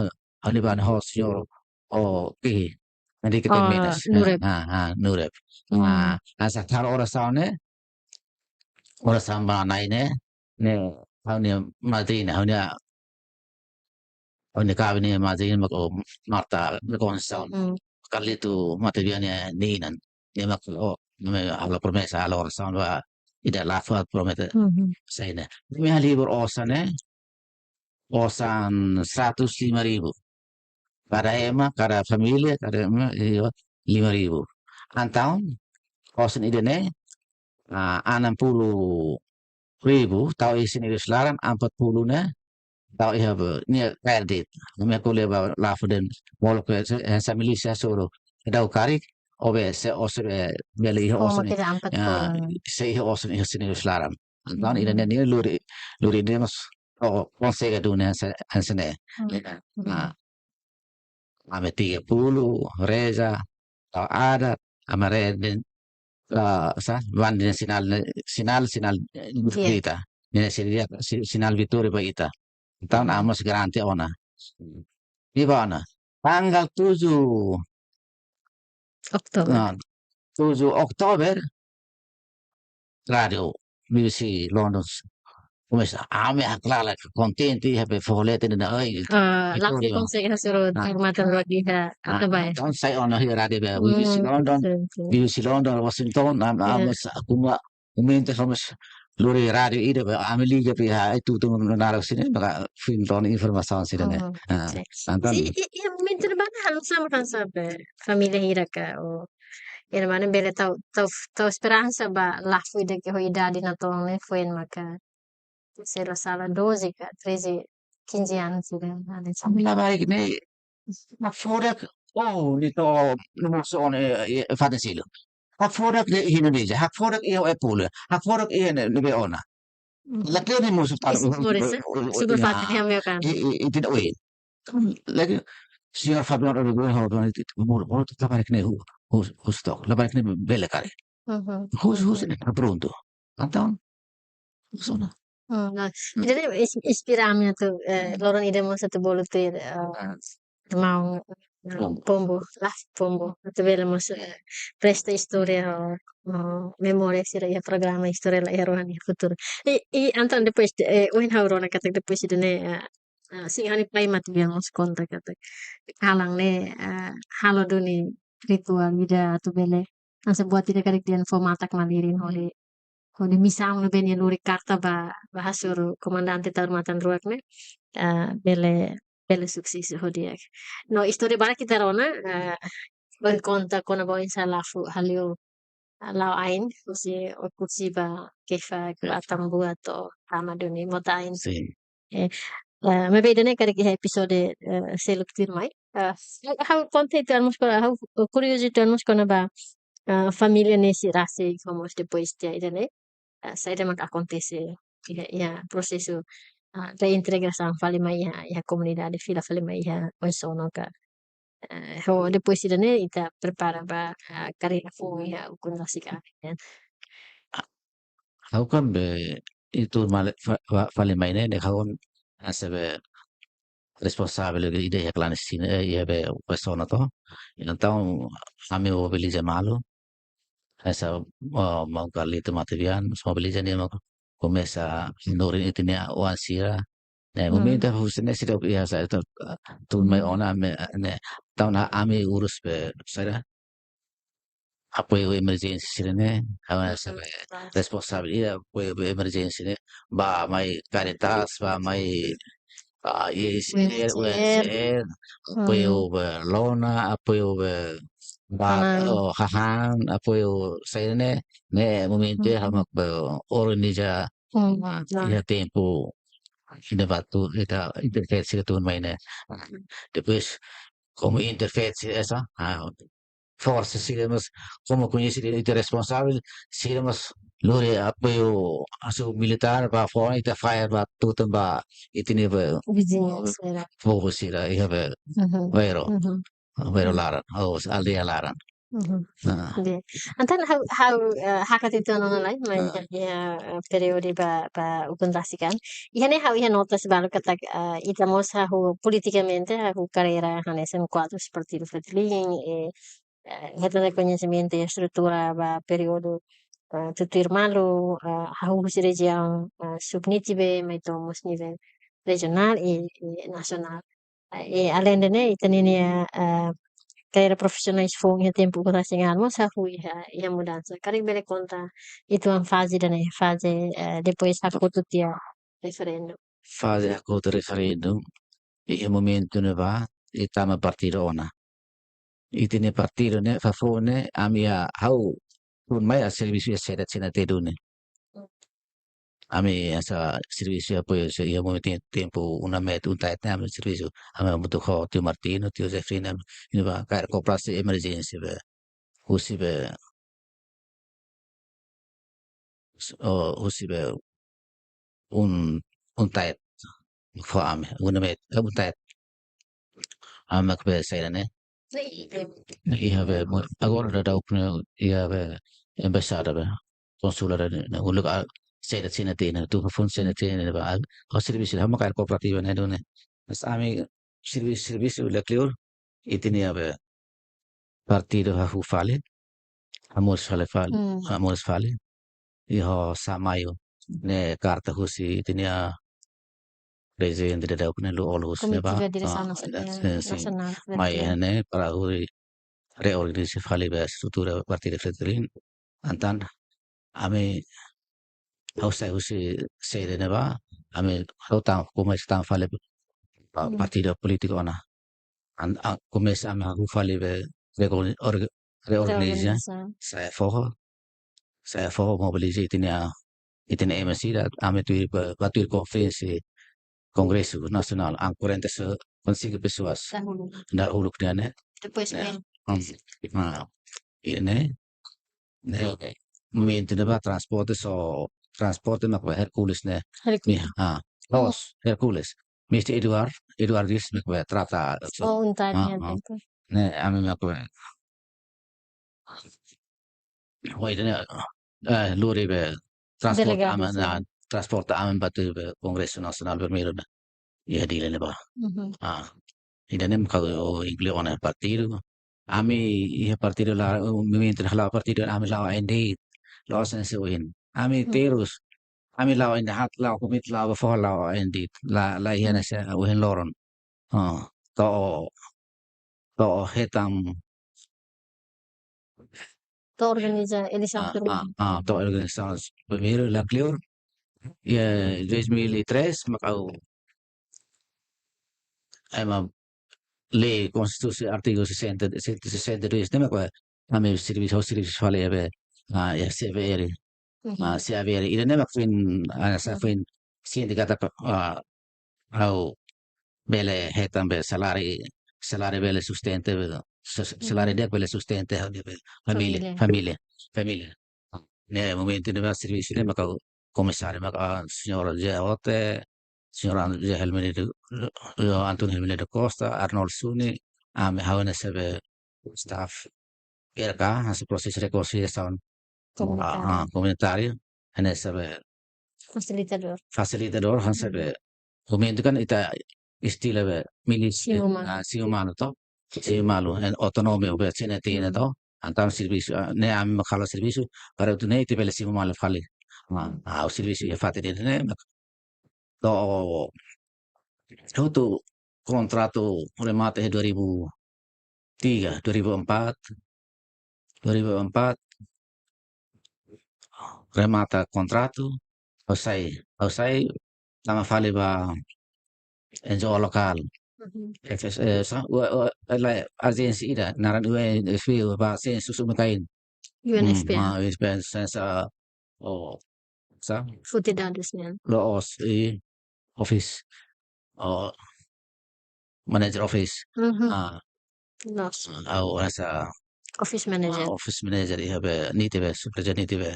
ha'u-nia bá ne'e ho Señór, oh, kihi. Enrique Oh, Taimenas. Nurep. Ah, ah, Nurep. Hmm. Ah, hanesan halo orasaun ne'e, orasaun ba Nai ne'e, ne'e, ha'u-nia madrina, ha'u-nia ha'u-nia kaben nia madrina mak, oh, Marta Conceição. Hmm. Carlito Matabian nia inan. Nia mak, oh, nia halo promesa, halo orasaun ba ida lafu promete. Mhm. Sai ne'e. Nia halibur osan ne'e, osan seratus lima ribu. Kada ema, kada família, kada ema, iyo, lima ribu. Entaun, osan ida-ne'e, ah, enam puluh ribu, tau iha xinelus laran, empat puluh ne'e, tau iha be, nia kredit. Ami ko'alia ba lafu dehan, molok ke se, eh, hanesan milísia hasoru. Dau karik, ó be, se, ó se be, bele iha Oh, osan, maka iha empat ah, puluh. Se iha osan, iha xinelus laran. Entaun, Hmm. ida-ne'e nia lori, lori ida-ne'e mós, oh, konsege duni hanesan, hanesan ne'e. Hmm. Ida. Hmm. Ah. Ami tiga puluh, reza, tau adat, ami reza, ah, sa, bandeira sinál, sinál, sinál, Iya. ita. Ne'e seria si-, sinál vitória ba ita. Entaun, Hmm. ami mós garante ona. Iha ona. Tanggal tujuh Oktober. Ah, tujuh Oktober, rádiu B B C London komesa, ami haklalan kontente, iha be foho leten ne'e, ai, Ah, langsung vitória. Konsege hasoru Ah. Hormatan lagi ha, Ah, apa ba? Entaun sai ona iha rádiu be B B C Hmm, London, sin, sin. B B C London, Washington, am-, Iya. ami sa-, kuma, momentu ami s-, lori rádiu ida be, ami liga be iha, ai, tutu narak sira-ne'e, maka foin tau informasaun sira-ne'e. Hmm, Ah, sin. Entaun Sin, i, i, momentu ne'ebá halo sama kan sabe, família hira ka, oh, Ida-ne'e bele tau, tau, tau esperansa ba lafu ida ke ho idade natoon ne'e foin maka, se la sala, doze ka treze, quinze anos ida, ah, ne'e. Ami labarik ne'e, hakfodak, oh, ne'e to'o, no mosu on, eh, eh, fatin seluk. Hakfodak iha Indonézia, hakfodak iha Epul, hakfodak iha ne'e, ne'ebé ona. Hmm. Lakleur ne'e mosu tan, Is-, moris, eh, eh, sugar ya, factory ham ya kan? I, i, i, tidak, oh, iya. Kan lagi, señór Fabian Rodrigues, Fabian itu, mur, mur, labarik ne'e hu-, hus-, husik tok, labarik ne'e bele karik. Mhm. Hus-, husik ne'e, prontu. Entaun, husik ona. Hmm, nah, Hmm. jadi is-, inspira ami atu, eh, Hmm. loron ida mós atu bolu tuir, eh, Ah. irmaun, eh, Pombo. Pombo, lah, Pombo. Atu bele mós, eh, presta istória, oh, oh, memória sira iha programa Istória Laiha Rohan iha Futuru. I, i, entaun depois de, eh, ohin ha'u rona katak depois ida-ne'e, eh, ah, sin, ha'u-nia pai Matabian mós konta katak kalan ne'e, ah, halo duni rituál ida atu bele hanesan buat ida karik dehan fó matak-malirin hodi hodi misaun ne'ebé nia lori karta ba, ba hasoru komandante Taur Matan Ruak ne'e, ah, bele, bele susesu ho di'ak. No istória barak ita rona, ah, bele konta kona-ba oinsá Lafu hale'u, ah, la'o ain, husi Oekusi ba Kefa, ba Kefa. Atambua to'o tama duni mota ain. Sin. Eh, eh, maibé ida-ne'e karik iha episode, eh, seluk tuirmai. Eh, ha'u, ha'u konta uitoan mós kona-, ha'u kuriozu uitoan mós kona-ba, eh, família ne'e sei rasik ho mós depois tiha ida-ne'e. Eh, saida mak akontese iha, iha prosesu, ah, reintegrasaun fali mai iha, iha komunidade fila fali mai iha Oesono ka. Eh, ho depois ida-ne'e ita prepara ba, ah, karreira foun iha ukun rasik an, ya. Ha'u kan be itu male fa-, fa-, fali mai ne'e, ne'e ha'u hanesan be responsavel ida iha klandestina, eh, iha be Oesono to. Entaun, ami mobiliza malu. Hanesan, oh, maun Carlito Matobian, mobiliza nia mak komesa lori ita-nia oan sira. Ne'e, hmm, momentu husi ne'e sira iha sa itu, tun mai, hmm, ona ami, ne'e, entaun ami urus be saida, apoiu emerjénsia sira-ne'e, ha'u hanesan, hmm, be responsavel iha apoiu be emerjénsia ne'e, ba mai Caritas, ba mai, ah, U N H C R, U N H C R, hmm, apoiu be lona, apoiu be ba, hahán, oh, hahán, apoiu saida ne'e, ne'e momentu, hmm, ha'u mak be organiza, hmm, iha tempu ida-ne'ebá ita intervensi ke tun mai ne'e. Depois, komu intervensi hanesan, ah, forsa sira mós, komu koñese ita responsavel, sira mós lori apoiu hanesan militár ba fó ita fire ba tutan ba ita-nia be viziñu sira, povu sira iha be, mhm, bairru, mhm, bairru, mhm, laran, oh, aldeia laran. Mhm. Ah. Di'ak. Entaun ha'u, ha'u, eh, hakat uitoan ona lai, mai, ah, iha, eh, períodu ba, ba ukun rasik an. Iha ne'e ha'u iha notas balu katak, eh, ita mós hahú politikamente, hahú karreira hanesan kuadru partidu Fretilin, eh, eh, hetan rekoñesimentu iha estrutura ba períodu, eh, tutuir malu, eh, hahú husi rejiaun, eh, sub-Nitibe, mai to'o mós nivel rejionál i, i nasionál. Eh, alende ne'e, ita-nia, eh, karreira profisionál foun iha tempu ukun rasik an mós hahú iha, iha mudansa. Karik bele konta uitoan faze ida-ne'e, faze, eh, depois hakotu tiha referendu. Faze hakotu referendu, iha momentu ne'ebá, ita tama partidu ona. Ita-nia partidu ne'e, Fafo ne'e, ami iha ha'u, tun mai ha'u servisu iha SEDAT Sina Tedu ne'e. Ami hanesan servisu apoiu sira iha momentu tempu UNAMET, UNTAET ne'e ami servisu. Ami hamutuk ho tiu Martino, tiu Jeffrey ne'e, ami, ne'ebá kaer kooperasaun emerjénsia be. Husi be, oh, husi be un, UNTAET. Fó ami, UNAMET, eh, UNTAET. Ami mak be saida ne'e. Iha be, mo-, agora daudaun ne'e, iha be, embaixada be, konsula ne'e, ne'e, uluk a, SEDAT Sina Tedu ne'e, atu fó SEDAT Sina Tedu ne'e, ba, a, o servisu, ha'u mak kaer kooperativa ne'e duni. Mas ami servisu, servisu uluk liur, ita-nia be, partidu hahú fali, hamoris fali fali, hmm, hamoris fali. I ho Samayo, ne'e karta husi ita-nia prezidente daudaun ne'e Lú Olo husi ne'ebá. Komitiva Diresaun, ah, Nasionál, eh, sin, sin. Nasionál, mai Fretilin. Ne'e para hodi reorganiza fali be estrutura partidu Fretilin. Entaun, ami ha'u sai husi sede ne'ebá, ami ha'u tama, komesa tama fali pa-, hmm, partidu polítiku ona. An-, a, komesa ami hahú fali be reorga-, orga-, reorganiza, reorganiza. Sa'e foho, sa'e foho mobiliza ita-nia, ita-nia M C da, ami tuir ba, ba tuir konferénsia Kongresu Nasionál, an quarenta e cinco pessoas. Dahuluk. Dahuluk nian ne'e. Depois ne'e, hmm, ah, i ne'e, ne'e, momentu ne'ebá transporte só, transporte mak be Hercules ne'e. Hercules. Nia, ah, loos, Hercules. Mister Eduardo, Eduardo Dias mak be trata. Oh, UNTAET, ah, nian, ah, tempu. Ne'e, ami mak be. Ho ida-ne'e, eh, lori be transporte, delegasaun, ami, sin, na, transporte ami ba tuir be Kongresu Nasionál primeiru ne'e. Iha Dili ne'ebá. Mhm. Ah, ida-ne'e mak ha'u inklui ona partidu. Ami iha partidu la, momentu hala'o partidu ami la'o ANDI. La'o hanesan ohin. Ami, hmm, terus. Ami la'o ANDI haat, la'o komit, la'o ba foho, la'o ANDI. La, la iha, hmm, hanesan ohin loron. Ah, to'o, to'o hetan To'o organiza eleisaun ah, primeiru. Ah, ah, to'o organiza primeiru la kleur. Iha dois mil e três mak ha'u ema lei konstitusi artigu sessenta, sessenta e dois ne'e mak ami servisu, servisu fali iha be, ah, iha C V R. Mhm. Ah, C V R. Ida-ne'e mak foin, ah, sa foin sindikata, ah, ha'u bele hetan be saláriu, saláriu bele sustenta be, sa-, saláriu di'ak bele sustenta ha'u-nia be família, família, família. Ne'e momentu ne'ebá servisu ne'e maka komisáriu maka señór José Hote, señór An-, José Helmendi, António Helmendi da Costa, Arnold Suni, ami ha'u hanesan be staff R K, hanesan prosesu rekonsiliasaun komunitáriu. Ah, ah, komunitáriu, hanesan be fasilitadór. Fasilitadór, hanesan be momentu kan ita istilah be milísia, simu malu. Ah, simu malu to. Simu malu, en otonomia be C N T ne'e to. Entaun servisu, ah, ne'e ami mak halo servisu, para atu ne'e ita bele simu malu fali. Ah, ah, servisu iha fatin ida-ne'e, to'o hotu kontratu remata iha dua ribu tiga, dua ribu empat, dua ribu empat, remata kontratu, ha'u sai, ha'u sai, tama fali ba N G O lokál. Mhm. F S, eh, sa, ua, ua, la, ajénsia ida, naran U N F P, ba sensus umkain. U N F P. Hmm, ah, U N F P, sensa, oh, sa? Foti dadus nian. Loos, i, office. Oh, manager office. Mhm. Ah. Loos. Ah, ha'u hanesan office manager. Ah, office manager iha be, NIT be, supervisor NIT be.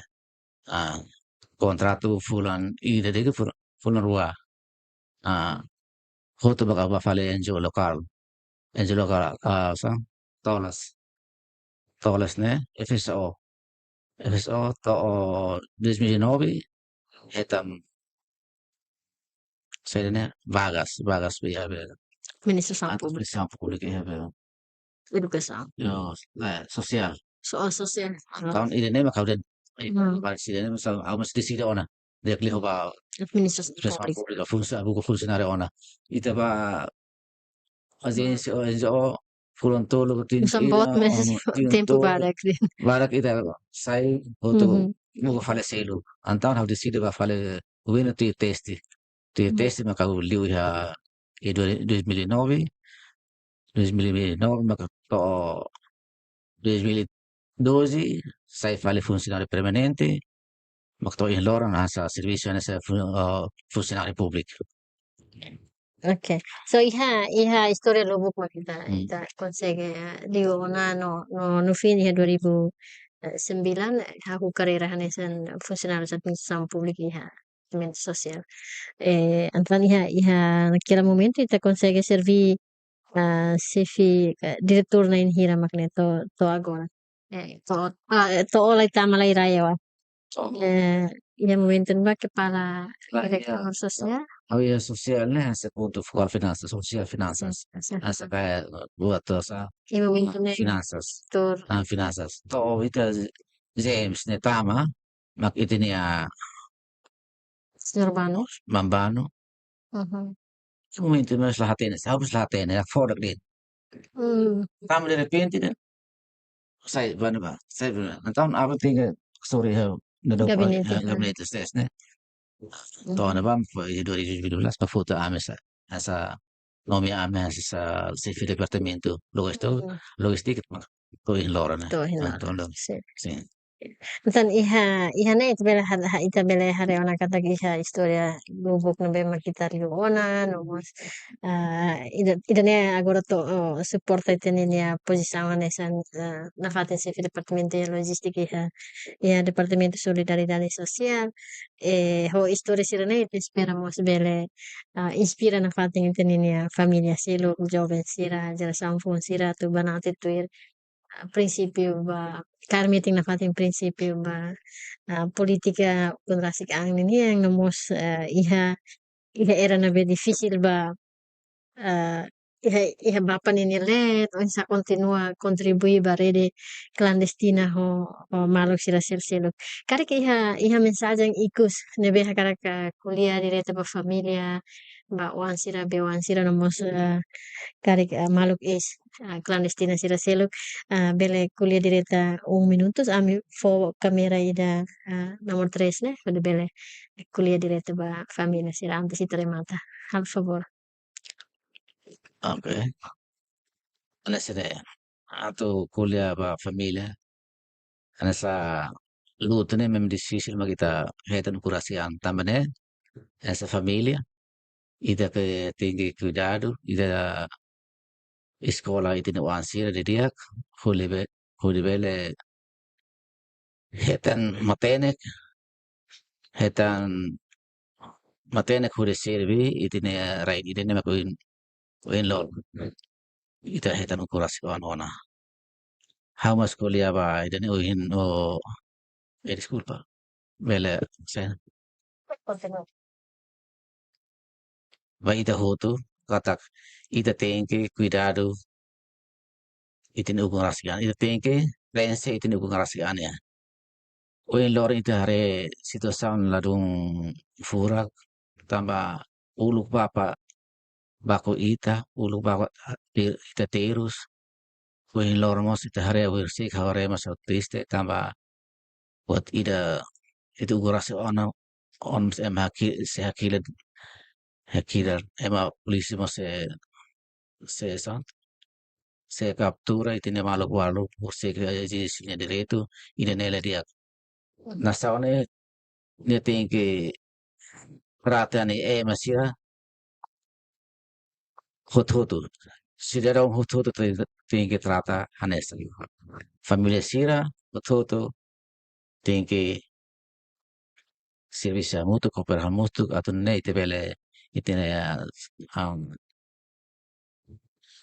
Ah, kontratu fulan ida de'it fulan, fulan rua. Ah, hotu ba, ba fali N G O lokál. N G O lokál, ah, sa? Tolas. Tolas ne'e, F S O. F S O to'o dois mil e nove, hetan, saida ne'e, vagas, vagas be, iha be administrasaun públika. Administrasaun públika iha be. Edukasaun. Yo, eh, sosiál. So-, oh, sosiál. Entaun ida-ne'e mak ha'u dehan, eh, hmm, ba sida-ne'e maka ha'u mós deside ona. Di'ak liu ba administrasaun públika. Administrasaun públika, funsi-, buka funsionáriu ona. Ita ba ajénsia, hmm, O N G O, fulan tolu, tinan ida, boot mós, oh, tinan tempu tolu, barak de'it. Barak ita sai, hotu, mhm, buka fali seluk. Entaun ha'u deside ba fali, wina tuir teste. Tuir, hmm, teste maka ha'u liu iha, iha dua, dois mil e nove, dois mil e nove maka to'o dois mil e doze, sai fali funsionáriu permanente, mak to'o iha loron hanesan servisu hanesan fun-, eh, funsionáriu públiku. Oke. So, iha, iha istória lubuk mak ita, hmm, ita konsege, eh, liu ona no, no, no fin iha dua ribu sembilan, eh, hahú karreira hanesan funsionáriu administrasaun públika iha Departamentu Sosiál. Eh, entaun iha, iha naquele momentu ita konsege serví, ah, xefe, eh, diretór na'in hira mak ne'e to'o, to'o agora. Eh, to'o, ah, eh, to'o lai tama lai rai wa. To'o. Eh, iha momentu ne'ebá kepala, la, diretór, iha sosiál. Oh, iha sosiál ne'e, hanesan pontu fokál finansas, sosiál finansas. Finansas. Hanesan kayak buat to'o sa. Iha momentu ne'e finansas. Diretór. Ah, finansas. To'o ita James ne'e tama, mak ita-nia señór Bano. Maun Bano. Mhm. Momentu ne'e mós la hatene, ha'u mós la hatene, la fodak de'it. Hmm. Tama derrepente, ne'e. Sai, Bano ba, sai, Bano. Entaun, aban tiga, sorry, ha'u, ne'e do, gabinete, eh, hmm, gabinete, stress, ne'e. Mhm. To'o ne'ebá, foin dua ribu dua belas, ba foti ami sa, hanesan, nomeia ami hanesan xefe departamentu logístika, mhm, logístika, to'o iha loron ne'e. To'o iha loron. To'o loron. Sin. Sin. Entaun iha, iha ne'e ita bele ha-, ha-, ita bele haree ona katak iha istória lubuk ne'ebé mak ita liu ona, no mós, ah, ida, ida-ne'e agora to'o, oh, suporta ita-nia pozisaun hanesan, ah, nafatin xefe departamentu iha lojistika iha, iha Departamentu Solidariedade Sosiál. Eh, ho istória sira-ne'e ita espera mós bele, ah, inspira nafatin ita-nia família seluk, joven sira, jerasaun foun sira, atu banati tuir, ah, prinsípiu ba, kaer metin nafatin prinsípiu ba, ah, polítika ukun rasik an ninian, no mós, ah, iha, iha era ne'ebé difisil ba, ah, iha, iha bapa ninia leet, oinsá kontinua kontribui ba rede klandestina ho, ho maluk sira sel-, seluk. Karik iha, iha mensajen ikus ne'ebé hakarak, ah, ko'alia direta ba família, ba oan sira, bei-oan sira no mós, ah, karik, ah, maluk eis, ah, klandestina sira seluk, ah, bele ko'alia direta un minutus, ami fó kámera ida, ah, nomor tres ne'e, hodi bele ko'alia direta ba família sira antes ita remata. Halo favór. Oke. Hanesan ne'e, atu ko'alia ba família. Hanesan luta ne'e memang difisil mak ita hetan ukun rasik an tanba ne'e, hanesan família, ita ke tenke kuidadu, ita eskola ita-nia oan sira didi'ak, hodi be-, hodi bele hetan matenek, hetan matenek hodi serbí ita-nia rai, ita-nia mak oin, oin loron. Ita hetan ukun rasik an ona. Ha'u mós ko'alia ba ida-ne'e ohin, oh, eh, deskulpa. Bele, saya. Kontinua. Ba ita hotu, katak ita tenke kuidadu ita-nia ukun rasik an. Ita tenke vense ita-nia ukun rasik an ya. Ohin loron ita haree situasaun ladún furak, tanba uluk bapa baku ita, uluk bapa, ah, te-, ita terus. Ohin loron mós ita haree, ohin sei ka haree mós triste, tanba buat ida, ita ukun rasik ona, ona mós ema haki-, sei hakilar, hakilar, ema polísia mós sei, sei sa-, sei kaptura ita-nia maluk balu, por sei ke ezije nia direitu, ida-ne'e la di'ak. Nasaun ne'e, ne'e tenke trata nia ema sira hotu-hotu. Sidadaun hotu-hotu te-, tenke trata hanesan. Família sira hotu-hotu tenke servisu hamutuk, koopera hamutuk, atu nune'e ita bele, ita-nia, am,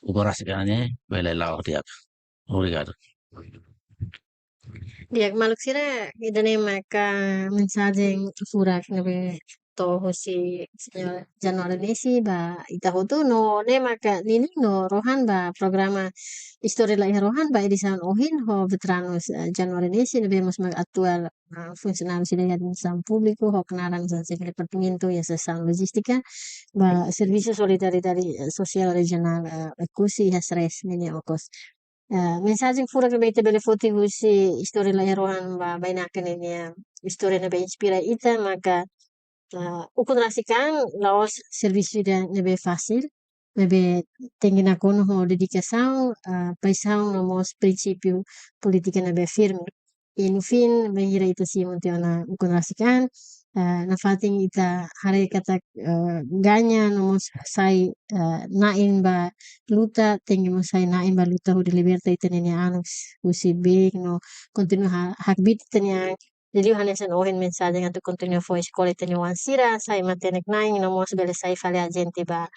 ukun rasik an ne'e bele la'o di'ak. Obrigadu. Di'ak, maluk sira, ida-ne'e maka mensajen furak ne'ebé to'o husi señór Januário Nesi ba ita hotu, no ne'e maka ninin no rohan ba programa Istória La Iha Rohan ba edisaun ohin ho veteranus, eh, Januário Nesi ne'ebé mós mak atuál, ah, funsionáriu sira iha administrasaun públiku ho knaar hanesan xefe departamentu iha sesaun lojístika ba Servisu Solidariedade, eh, Sosiál Rejionál, eh, Oekusi iha Sres ninia okos. Eh, mensajen furak ne'ebé ita bele foti husi Istória La Iha Rohan ba bainaka ninia istória ne'ebé inspira ita maka, eh, ukun rasik an la'ós servisu ida ne'ebé fasil, maibé tenke nakonu ho dedikasaun, ah, paixaun no mós prinsípiu polítika ne'ebé firme. I no fim, bainhira ita simu tiha ona ukun rasik an, ah, nafatin ita haree katak, ah, gaña no mós sai, ah, na'in ba luta, tenke mós sai na'in ba luta hodi liberta ita-nia ain husi beik no kontinua ha-, hakbiit ita-nia ain. Liuliu hanesan ohin mensajen atu kontinua fó eskola ita-nia oan sira, sai matenek-na'in no mós bele sai fali ajente ba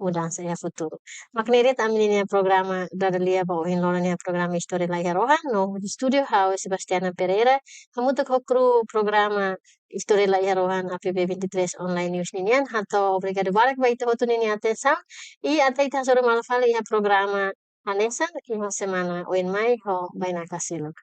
mudansa iha futuru. Mak ne'e de'it ami-nia programa dada lia ba ohin loron ninia programa Istória La Iha Rohan, no husi estúdiu ha'u Sebastiana Pereira, hamutuk ho kru programa Istória La Iha Rohan A P B vinte e três Online News ninian, hato'o obrigadu barak ba ita hotu ninia atensaun, i até ita hasoru malu fali iha programa hanesan iha semana oin mai ho bainaka seluk.